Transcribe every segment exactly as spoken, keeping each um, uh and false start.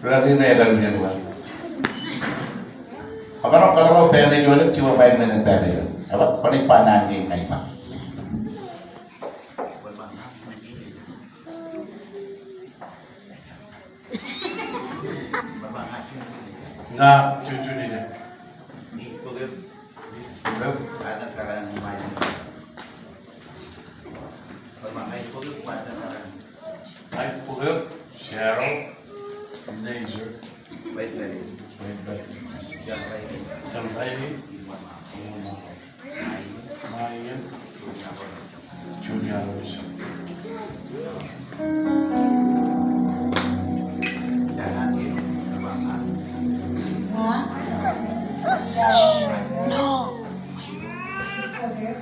Ruo ri ri ekar men eo. Kōmro kōtḷọk pād ilo juon, jiṃor ba ekar men eo pād ilo. Ekar, kwōnaaj ba naan kein ña ij ba. Ña Juju Neja. Bōkōb. Bōkōb. Ij bōkōb Cheryl Neja. Bōkōb. Bōkōb. Jen rainin. Jen rainin. Ṃae in. Junia Rosa. Ña, Cheryl Neja. Ij bōkōb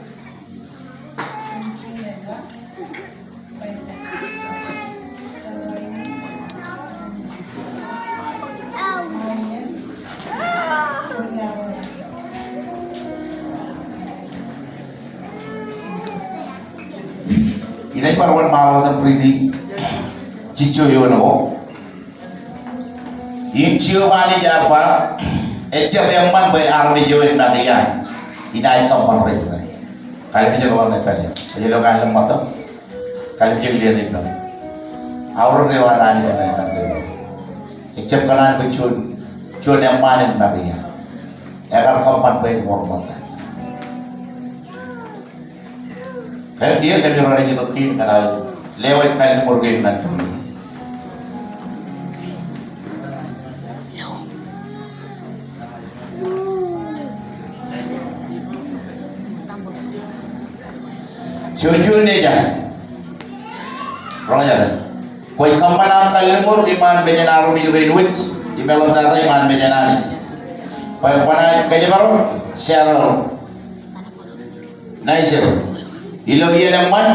Juju Neja. Inaaj bar wōnṃaanḷọk im riiti jijet eo ṇe ko. Im Jeova Anij ear ba, ejjab eṃṃan bwe armej eo en make iaan, inaaj kōṃṃan rej tōl. Kalimjek ḷọk ṇe pālle. Ej lo kalimjek ṃōttan. Kalimjek ḷọk ṇe pālle. Aorōk eo an Anij ṇe pālle. Ejjab kōṇaan bwe juon, juon eṃṃaan en make iaan. Ekar kōṃṃan bwe en wōr ṃōttan. Kōn kiiō kōmro naaj itok kein kōn aō lewōj kalliṃur kein ñan tōl. Juju Neja. Roñjake. Kwōj kōṃṃan aṃ kalliṃur iṃaan mejān armej rein wōj, im eḷaptata iṃaan mejān Anij, bwe kwōnaaj kōjparok Cheryl Neja ilo iien eṃṃan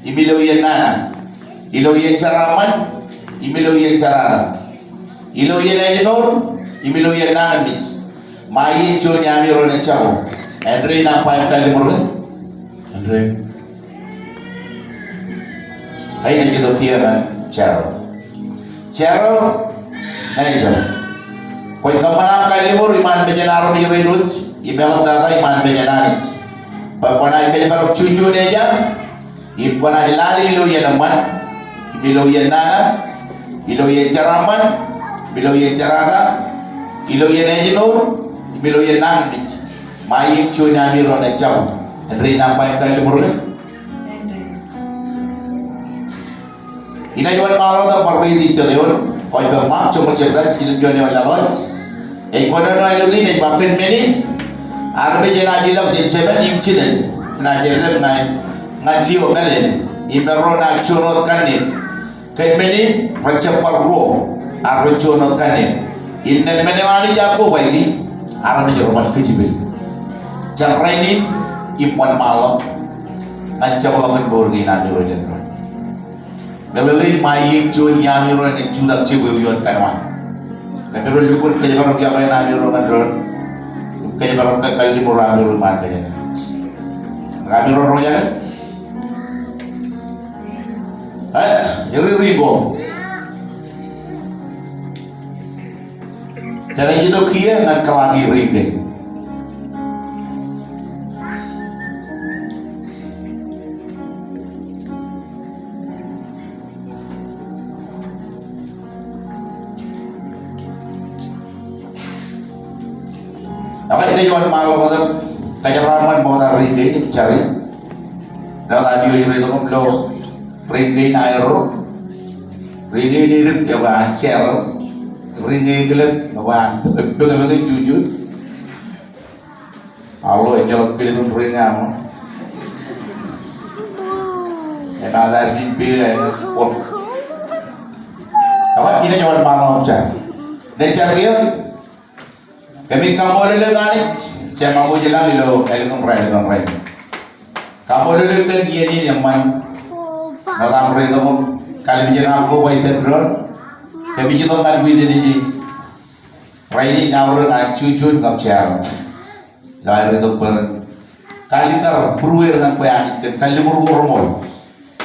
im ilo iien nana, ilo iien jeraaṃṃan im ilo iien jerata, ilo iien ājmour im ilo iien nañinmej. Ṃae iien juon iaaṃiro naaj jako. Āindein aṃ ba im kalliṃur ke? Āindein. Inaaj itok kiiō ñan Cheryl. Cheryl Neja. Kwōj kōṃṃan aṃ kalliṃur iṃaan mejān armej rein wōj, im eḷaptata iṃaan mejān Anij, bwe kwōnaaj kōjparok Juju Neja, im kwōnaaj lale ilo iien eṃṃan, im ilo iien nana, ilo iien jeraaṃṃan, im ilo iien jerata, ilo iien ājmour, im ilo iien nañinmej. Ṃae iien juon iaaṃiro naaj jako. Āindein aṃ ba im kalliṃur ke? Inaaj wōnṃaanḷọk im bar riiti jet eoon, kwōj pād ṃaak joñoul jebta, jiljilimjuon eoon laḷ wōt. Ej kōnono āinwōt in, ej ba kōn men in, armej enaaj ilọk jān jemān im jinen, enaaj eddep ñan, ñan lio mālōtlōt, im erro naaj juon wōt kanniōk. Kōn men in, rej jab bar ruo, ak rej juon wōt kanniōk. Innām men eo Anij ear kobaiki, armej reban kōjepel. Jān rainin, im wōnṃaanḷọk ñan jabḷọkin mour kein amiro jān doon. Meḷeḷein ṃae iien juon iaaṃiro enaaj jutak jebwe eo ioon kōṇaan. Kōmro lukkuun kōjparok yokwe in amiro ñan doon. Kōjparok kōn kalliṃur amiro iṃaan mejān Anij. Amiro roñjake. Eh, ri ri ko. Jenaaj itok kiiō ñan kōḷaaki ri kein. Ak inaaj wōnṃaanḷọk wōt im kōjeraaṃṃan ṃokta ri kein im jar in. Ilo ta eo ej reitok im lo ri kein aerro. Ri kein edik ekwe an Cheryl. Ri kein eklep ekwe an Peke, Peke, Peke Juju. Aolep ejjeḷọk kilep im ri ña ṃōk. Emaat ad in pila ej kor. Ekwe, inaaj wōnṃaanḷọk im jar. Inaaj jar kiiō. Kōmij kaṃṃoolol eok Anij, jema ṃōj ilañ ilo ālikin raelep in rainin. Kaṃṃoolol eok kōn iien in eṃṃan. Ṇo aṃ reitok im kalimjek aṃ koba ippān doon. Kōmij itok ñan witness in. Rainin aorōk an Juju kab Cheryl. Ilo aer itok bwe ren kalikkar būrueir ñan kwe Anij kōn kalliṃur ko reṃool.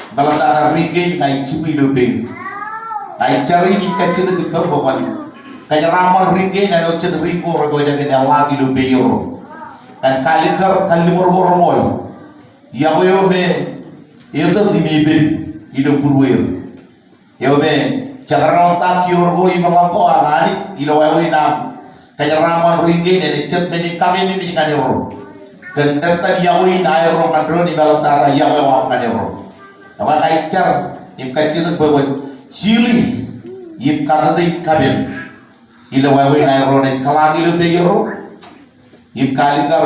Im eḷaptata ri kein ña ij jibwi ilo pein. Ak ij jar im ij kajjitōk ippaṃ bwe kwōn kōjeraaṃṃan ri kein āinwōt jet ri ko rej pojak in eḷḷaak ilo peirro. Kōn kalikkar kalliṃur ko reṃool. Iọkwe eo me etōt im epen ilo būrueir. Eo me jekdọọltak kioon ko im eḷañño ak Anij ilo wāween aṃ kōjeraaṃṃan ri kein enaaj jet men in kakememej ñan erro. Kōn rej itōn iọkwe in aerro ñan doon im eḷaptata iọkwe eo aṃ ñan erro. Ekwe ij jar im kajjitōk bwe kwōn jilid im katete im kapeel ilo wāween aerro naaj kōḷaak ilo peirro. Im kalikkar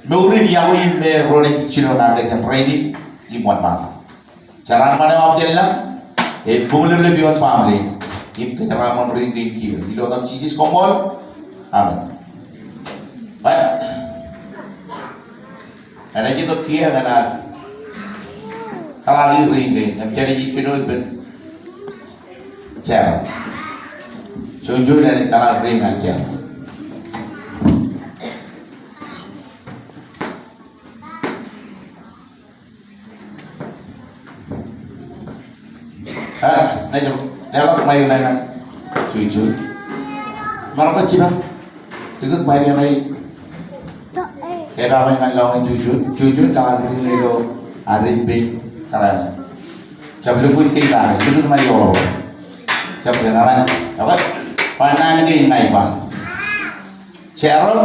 mour in iọkwe in me ro naaj jino kake jān rainin im wōnṃaanḷọk. Jeraaṃṃan eo aṃ jān lañ, im buñleplep ioon baaṃle in, im kōjeraaṃṃan ri kein kiiō. Ilo etaṃ Jisōs koṃṃool. Amen. Bwe enaaj itok kiiō ñan ad kōḷaaki ri kein, im jenaaj jino ippān Jar. Juon juon enaaj kōḷaak ri ñan Jar. Ah, naaj leḷọk ṃae eo ñan juon juon. Maroñ ke jipañ. Likūt ṃae eo ṇe. Ke ba ṃae ñan lọñiin juon juon, juon juon kōḷaak ri ñan ilo ad ippān kōrā ṇe. Jab lukkuun kein kake, likūt ṇe ilo. Jab ke ñan, okay. Ba naan kein ña ij ba. Cheryl.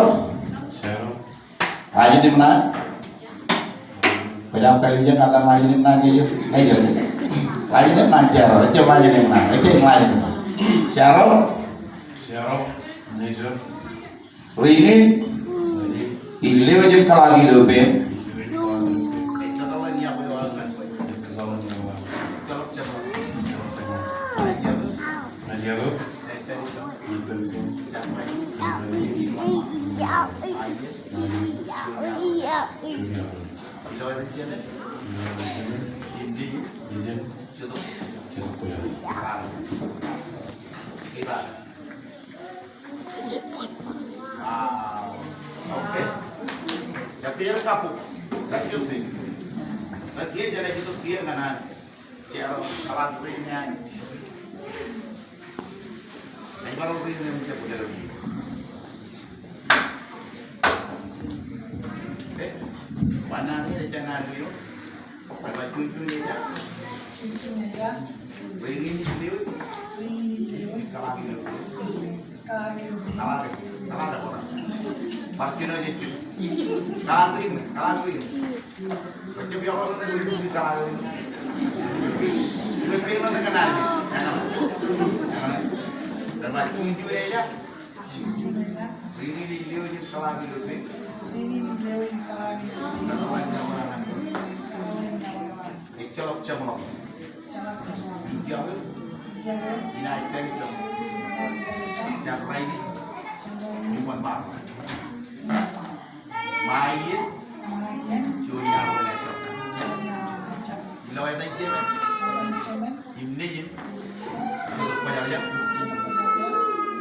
Cheryl. Lajin im naan. Kwōj aṃ kallimjek ñan lajin im naan ke ej, ña ij ba. Lajin im naan Cheryl, ejjab lajin im naan, ejjab lajin im naan. Cheryl. Cheryl. Nature. Ri ñan in, ij lewōj im kōḷaak ilo pein. Ah, okay. Jab kiiō kabbokbok. Jab kiiō bwe. Jab kiiō, jenaaj itok kiiō ñan an. Cheryl, kōḷaak ri ñan. Ej bar ri ñan jab kiiō. Eh, ba naan eo, ej naan eo. Bar ba juon juon eja. Juon juon eja. Ri ñan ij lewōj. Ri ñan ij lewōj. Kōḷaak ilo. Kōḷaak ilo. Kōḷaak, kōḷaak ilo. Bar jino jej jino. Kōḷaak ri ñan, kōḷaak ri ñan. Bar jab iọkwe ilo ri ñan kōḷaak ilo. Ilo pein ṇe kōn naan eo. Eñin. Eñin. Bar ba juon juon eja. Juon juon eja. Ri ñan ij lewōj im kōḷaak ilo pein. Ri ñan ij lewōj im kōḷaak ilo pein. Ejjeḷọk jeṃḷọkin. Ejjeḷọk jeṃḷọkin. Iọkwe. Iọkwe. Inaaj pād ilo. Inaaj pād ilo. Jān rainin. Jān rainin. Im wōnṃaanḷọk. Im wōnṃaanḷọk. Ṃae iien. Ṃae iien. Juon iar ro ṇe jab. Juon iar ro ṇe jab. Ilo etan Jemān. Etan Jemān. Im nejin. Ilo Kwōjarjar. Ilo Kwōjarjar.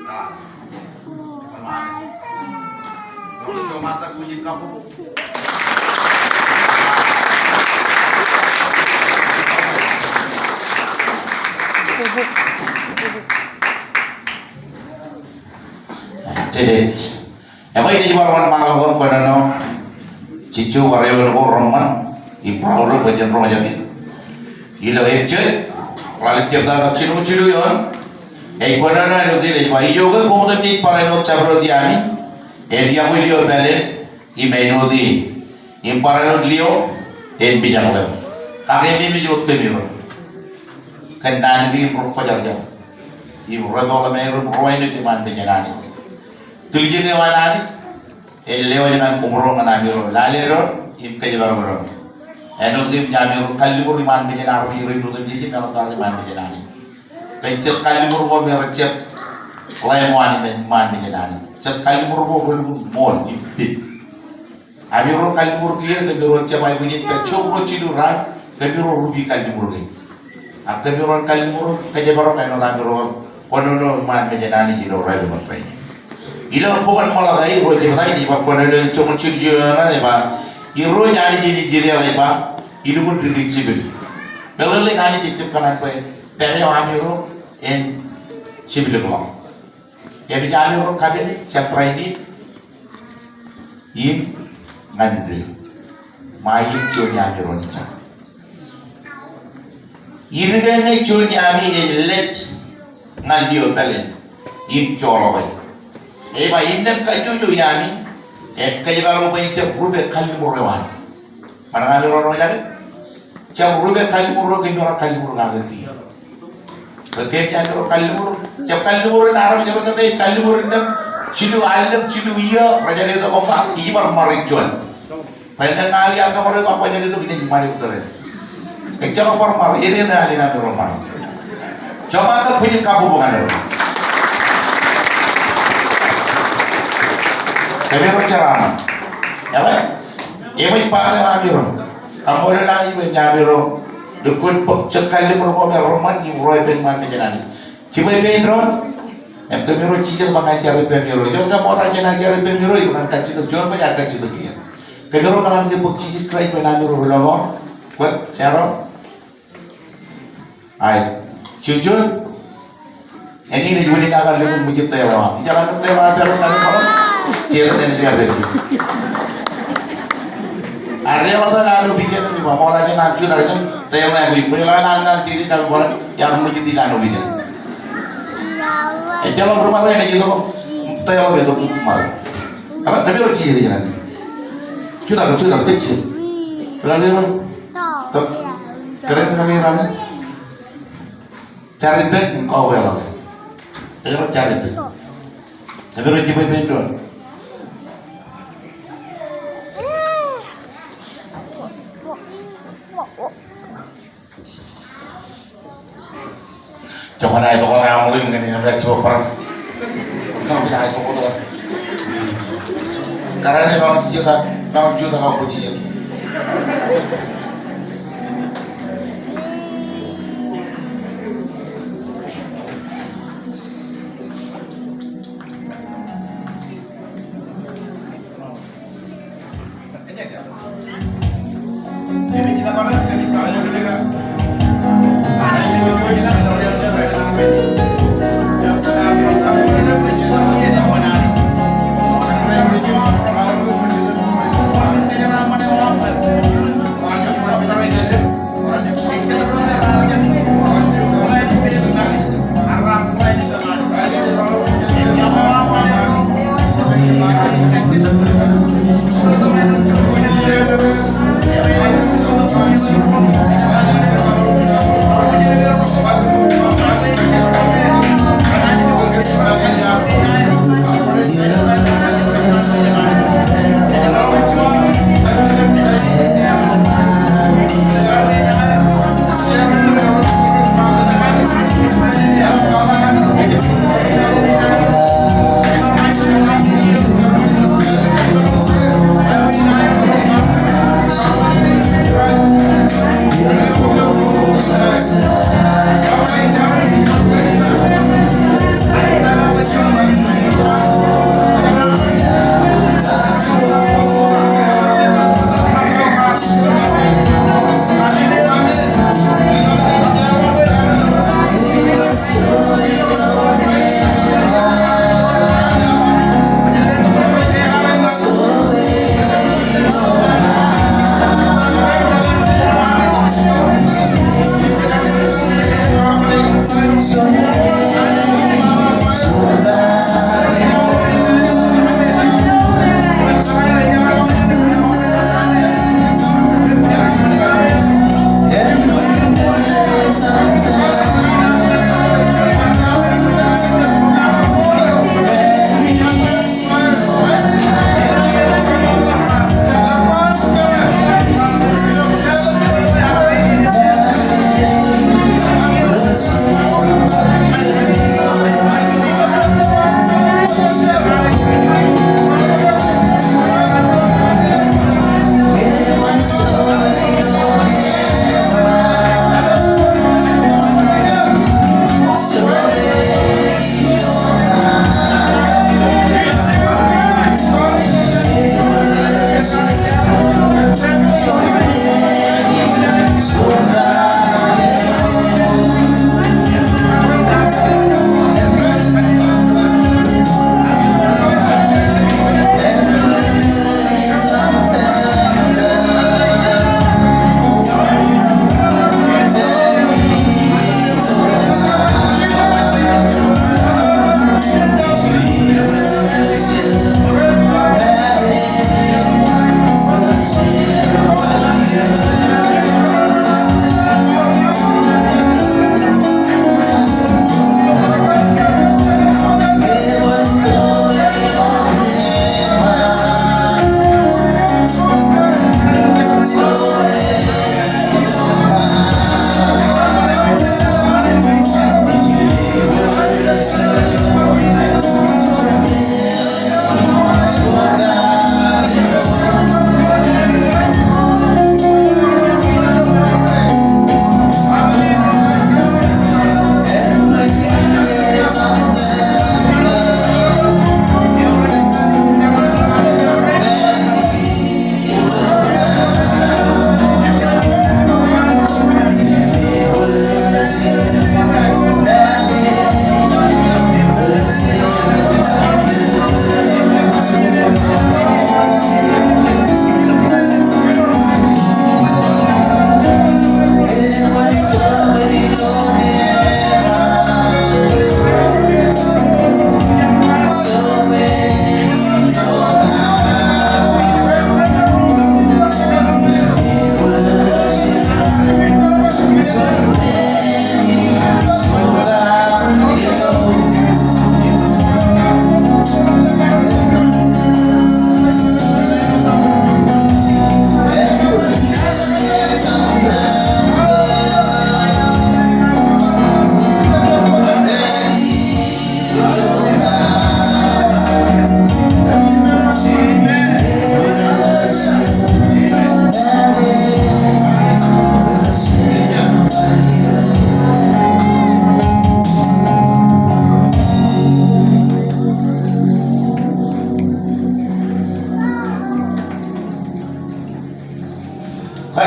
Ah. Ṃae. Ṃae. Ṃae. Ṃae. Jeje. Ekwe inaaj bar wōnṃaanḷọk kōnono jejjo bar eoon ko reṃṃan im proud bwe jen roñjake ilo epjej ḷalem jebta kab jino jilu eoon. Ej kōnono āinwōt in ej ba, ijoke koṃ otemjej barāinwōt jabdewōt iaami, en iọkwe lio pāleen im āinwōt in, im barāinwōt lio en mijak ḷeo. Kakememej wōt kōmiro kōn naan kein ro Kwōjarjar im ro peḷḷọk aer im ro āinwōt iṃaan mejān Anij. Tiljek eo an Anij ej lewōj ñan koṃro ñan amiro lale doon im kōjparok doon. Āinwōt ke amiro kalliṃur iṃaan mejān armej rein otemjej im eḷaptata iṃaan mejān Anij. Kōn jet kalliṃur ko me rej jab ḷeṃṃan iṃaan mejān Anij. Jet kalliṃur ko relukkuun ṃool im pit. Amiro kalliṃur kiiō kōmiro jab aikuj in pād joñoul jilu raan, kōmiro rup in kalliṃur kein. Ak kōmiro kalliṃur kōjparok āinwōt amiro kōnono iṃaan mejān Anij ilo raelep in rainin. Ilo bok in Malakai, Irooj ej ba, ej ba kōnono joñoul jilu raan ej ba, Irooj Anij in Israel ej ba, ilukkuun dikōn jepel. Meḷeḷein Anij ejjab kōṇaan bwe pād eo amiro en jepḷọk. Eṃōj ami ro kapene jabdewōt in ñan ri. Ṃae in juon ami ro ṇe. Ri ke ñe juon ami ej lej ñan lio pālen im joḷọke. Ej ba innām kajjojo ami en kōjparok bwe en jab rupe kalliṃur eo an. Ṃōṇōṇō ami ro ṇe jake. Jab rupe kalliṃur eo kōn ro kalliṃur kake kiiō. Bwe kōn ami ro kalliṃur, jab kalliṃur in armej ro jake, kalliṃur in jilu allōñ jilu iiō, rej jab letok im ba, ij bar ṃare juon. Bwe ñe ña ij kab ṃare ko, ij bar letok im ṃare ko tōre. Ejjab bar ṃare, eñin alen ami ro ṃare. Jọba ta bwijin kabbokbok ñan er. Kōmro jeraaṃṃan. Ewi? Ewi, bajjek ami ro. Kaṃṃoolol Anij bwe ami ro. Lukkuun bōk jet kalliṃur ko me reṃṃan im ro epen ṃaan mejān Anij. Jibwe pein doon. Im kōmro jijet ṃōk ñan jar ippemi ro. Eo kōmro ṃokta jān jar ippemi ro, ikōṇaan kajjitōk juon bwe jar kajjitōk kiiō. Kōmro kōṇaan ke bōk Jisōs Kraist bwe ami ro ri lọmọọr. Kwōj, Saro. Ai, juon juon. Eñin ej wūnin aō kalliṃur ṃwijit tōl eo aṃ. Ijeḷā ke tōl eo aṃ epād tariṃ ṃōṇōṇō. Jetan enaaj pād. Ak deḷọñ tōl eo aṃ ippaṃ ijin im ṃokta jān aṃ jutak jān tōl eo aṃ ippaṃ. Kwōjeḷā ke naan naan jejjet kab ṃōṇōṇō iar ṃwijit ilo aṃ ippaṃ ijin. Ejjeḷọk ri ṃare enaaj itok tōl eo itok ṃare. Ak kōmro jijet ijin. Jutak, jutak, jejjet. Jutak ijin. Tok. Kōrā eo kake ro ṇe. Jar ippān im kọọkwe ḷọk. Ejjeḷọk jar ippān. Kōmro jibwe pein doon. Joñan aō tok eo aṃ ri ñan innem rej jibwe bar. Kōrā eo ej tok eo. Kōrā eo ej tok eo. Kōrā eo ej tok eo.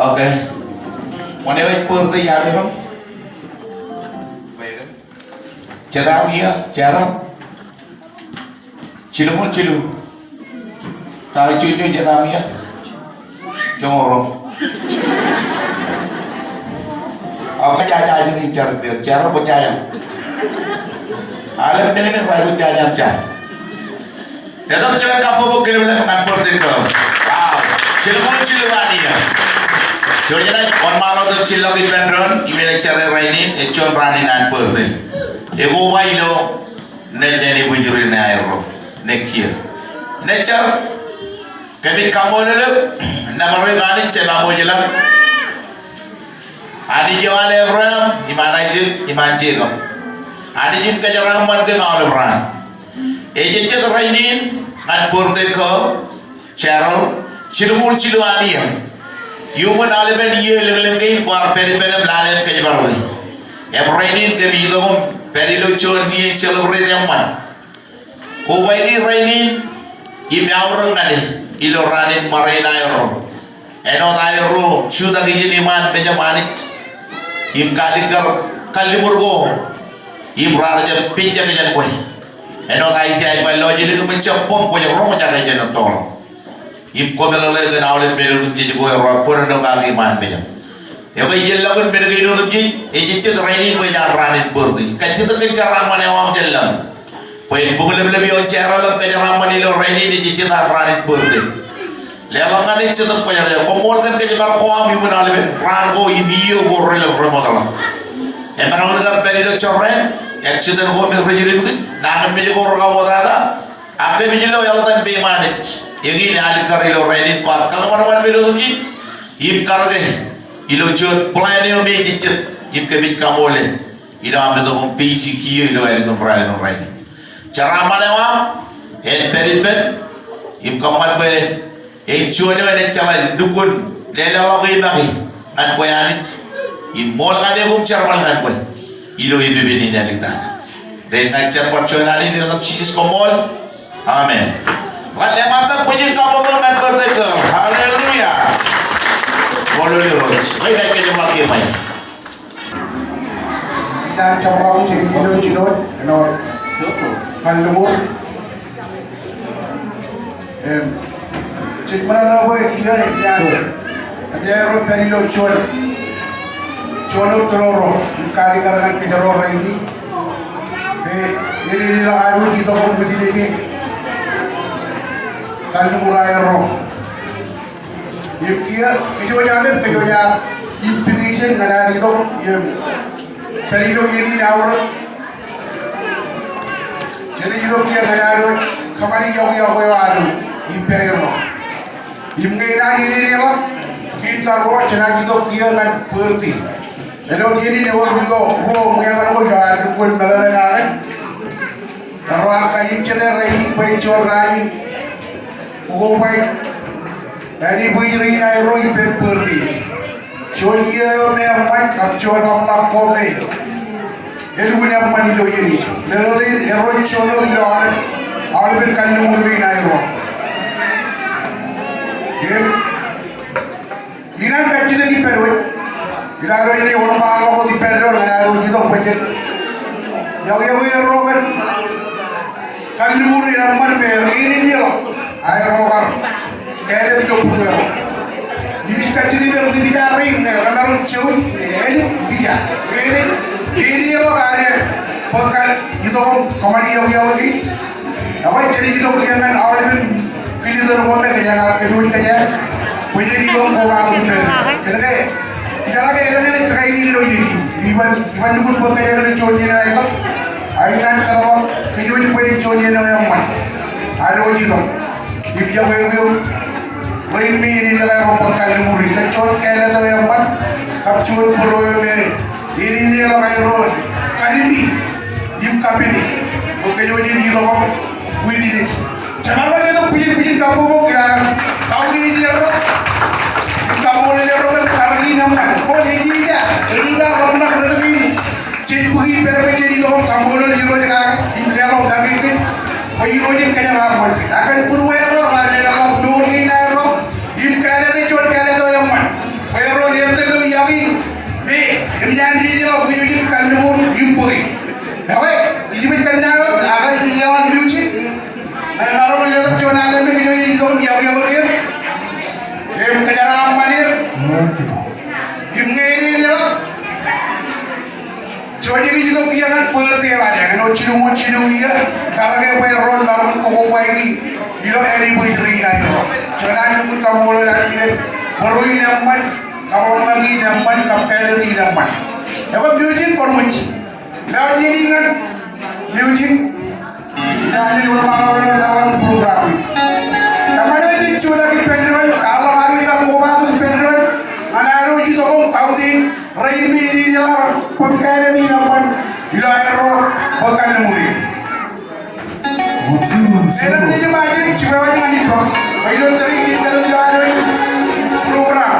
Okay. Kwōn ewōr birthday iar eo? Jeraṃ ia, Jeraṃ. Jilñuul jilu. Ta juon juon jeraṃ ia. Joñoul roñ. Ak jaja jidik im jar im peer, jar ak jaja. Aolep nene ro rej jaja im jar. Letok juon kabbokbok kileplep ñan birthday girl. Wow. Jilñuul jilu an iiō. Jouj im wōnṃaanḷọk tok jillọk ippān doon, im ej jar rainin, ej juon raan in an birthday. Ekoba ilo nejin ibwijin ro aerro next year. Nejin, kōmij kaṃṃoolol eok nōbar eok Anij Jemem eo ej ḷak. Anij eo an Ebream, im an Aisak, im an Jekob. Anij in kōjeraaṃṃan kōm aolep raan. Ej jet rainin ñan birthday ko Cheryl, jilñuul jilu an iiō. Iuṃwin aolepen iiō elōñlōñ kein kwaar pād ippān im lale im kōjparok e. Im rainin kōmij itok im pād ilo juon iiō celebrate eṃṃan. Kobaiki rainin im eaorōk ñan e ilo raan in ṃare in aerro. Āinwōt aerro jutak ijin iṃaan mejaṃ Anij im kalikkar kalliṃur ko im raar jab pejjek jān kwe. Āinwōt Aiseia ej ba, lọjilñiṃ im jab boñ, kwōj roñjake jān ettoḷọk. Im kōmeḷeḷe kōn aolep men otemjej ko erro bōktok kake iṃaan mejaṃ. Ekwe ijellọkin men kein otemjej, ej jet rainin bwe ej an raan in birthday. Kajjitōk kōn jeraaṃṃan eo aṃ jān laḷ. Bwe en bōk leplepḷọk eo Cheryl im kōjeraaṃṃan ilo rainin, ej jet an raan in birthday. Leḷọk ñan e Jetōb Kwōjarjar. Koṃṃool kōn kōjparok ko aṃ iuṃwin aolepen raan ko im iiō ko relōñ remootḷọk. Im maroñ in kar pād ilo jorrāān, accident ko me rej limkit, nañinmej ko rekautata, ak kōmij lo eḷtan peiṃ Anij. Eñin alikkar ilo rainin kwaar kakōṃanṃan men otemjej im karōke ilo juon plan eo me ej jet, im kōmij kaṃool e ilo am itok im peisi kiiō ilo ālikin raelep in rainin. Jeraaṃṃan eo aṃ en pād ippān im kōṃṃan bwe ej juon eo enaaj jeḷā lukkuun leḷọk e make ñan kwe Anij im ṃool ñan eok im jerbal ñan kwe ilo epepen in āliktata. Rein ña ij jar bar juon alen ilo etan Jisōs, koṃṃool. Amen. Ḷak ḷeṃatak bwijin kabbokbok ñan birthday girl. Hallelujah. Ṃool Irooj. Ḷak kōj im ḷak kōj ṃae. Iar jab ḷọk jikin ilo jinoin āinwōt kalliṃur. Im, jej ṃōṇōṇō bwe kiiō iar, iar ro pād ilo juon, juon wōt tōroro im kalikkar ñan kōjro rainin. Ke eñin ilo ad wōj itok im wūjlepḷọk kalliṃur aerro. Im kiiō, kōj wōj aṃ, kōj wōj aṃ invitation ñan ad itok im pād ilo iien in aorōk. Jenaaj itok kiiō ñan ad wōj kōṃṃani yokwe eo ad wōj ippāerro. Im ñe enaaj eñin ḷọk, kōn kar ro jenaaj itok kiiō ñan birthday. Āinwōt iien in ewōr ilo ruo im eñin ko ilo ad lukkuun meḷeḷe kake. Erro an kajjitōk rainin bwe ej juon raan in kobaik anniversary in aerro ippān birthday. Juon iiō eo me eṃṃan kab juon ḷōmṇak ko me elukkuun eṃṃan ilo iien in. Meḷeḷein erro ej juon eo ilo aolep, aolepen kalliṃur in aerro. Im Ikōṇaan kajjitōk ippād wōt. Ilo ad wōj wōnṃaanḷọk wōt ippān doon ñan ad wōj itok bwe jen yokwe erro kōn kalliṃur in eṃṃan me eñin ḷọk aerro kar kāālōt ilo būruerro. Im ij kajjitōk ippān ri-pija rein ñe remaroñ jouj ñe elik pija. Ñe elik, eñin ḷọk ad bōk kar itok im kōṃṃani yokwe kein. Ekwe jenaaj itok kiiō ñan aolepen kiilitōl ko me kōjeañ ar kōpooj kōjeañ bwe jen itok im kobatok ippān. Kōnke ijeḷā ke elōñ enaaj kakain ilo iien in. Iban, iban lukkuun bōk kōjeañ ilo juon iien eo aetok. Ak ikōṇaan kōtḷọk kōj wōj bwe en juon iien eo eṃṃan. Ad wōj itok. Im iọkwe eok rein me ededeḷọk aerro bōk kalliṃur in, kōn juon kāālōt eo eṃṃan kab juon bōro eo me ededeḷọk aerro kadimi im kapene bwe kōj wōj jen itok witness. Jemaroñ letok bwijin, bwijin kabbokbok ilo aer kautiej erro im kaṃṃoolol erro kōn karōk in eṃṃan. Kwōn ejiljak, ejiljak roñḷọk rot kein jej bōki pād bwe jen itok im kaṃṃoolol Irooj kake im leḷọk kake kōj bwe Irooj en kōjeraaṃṃan kōj. Ak kōn būrueerro raar leḷọk mour kein aerro im kāālōt e juon kāālōt eo eṃṃan bwe erro en tōl ilo iọkwe in me eṃōj an dedeḷọk kōj wōj jen kalliṃur im bōke. Ekwe, ij baj kōnnaan wōt ak ij leḷọk music. Ñe emaroñ letok juon alen me kōj wōj jen itok im iọkwe er im kōjeraaṃṃan er. Im ñe ededeḷọk Juon eo ej itok kiiō ñan birthday eo ad, ñan wōt jilñuul jilu iiō, karōke bwe erro en maroñ in kokobaiki ilo anniversary in aerro. Juon an lukkuun kaṃṃoolol Anij kōn bōro in eṃṃan, kab roñḷọk in eṃṃan, kab kāālōt in eṃṃan. Ekwe music, kwōrṃōj. Lewōj iien in ñan music. Ilo an lewōj ṃōṇōṇō ilo program in. Eṃṃan eo jej jutak ippān doon, kwaḷọk ad ilo kobatok ippān doon ñan ad wōj itok im kautiej rein me ededeḷọk bōk kāālōt in eṃṃan ilo aerro bōk kalliṃur in. Leḷọk nejūṃ ajri, jibwebwe ñan ippaṃ. Bwe ilo tōre in ej leḷọk ilo ad wōj program.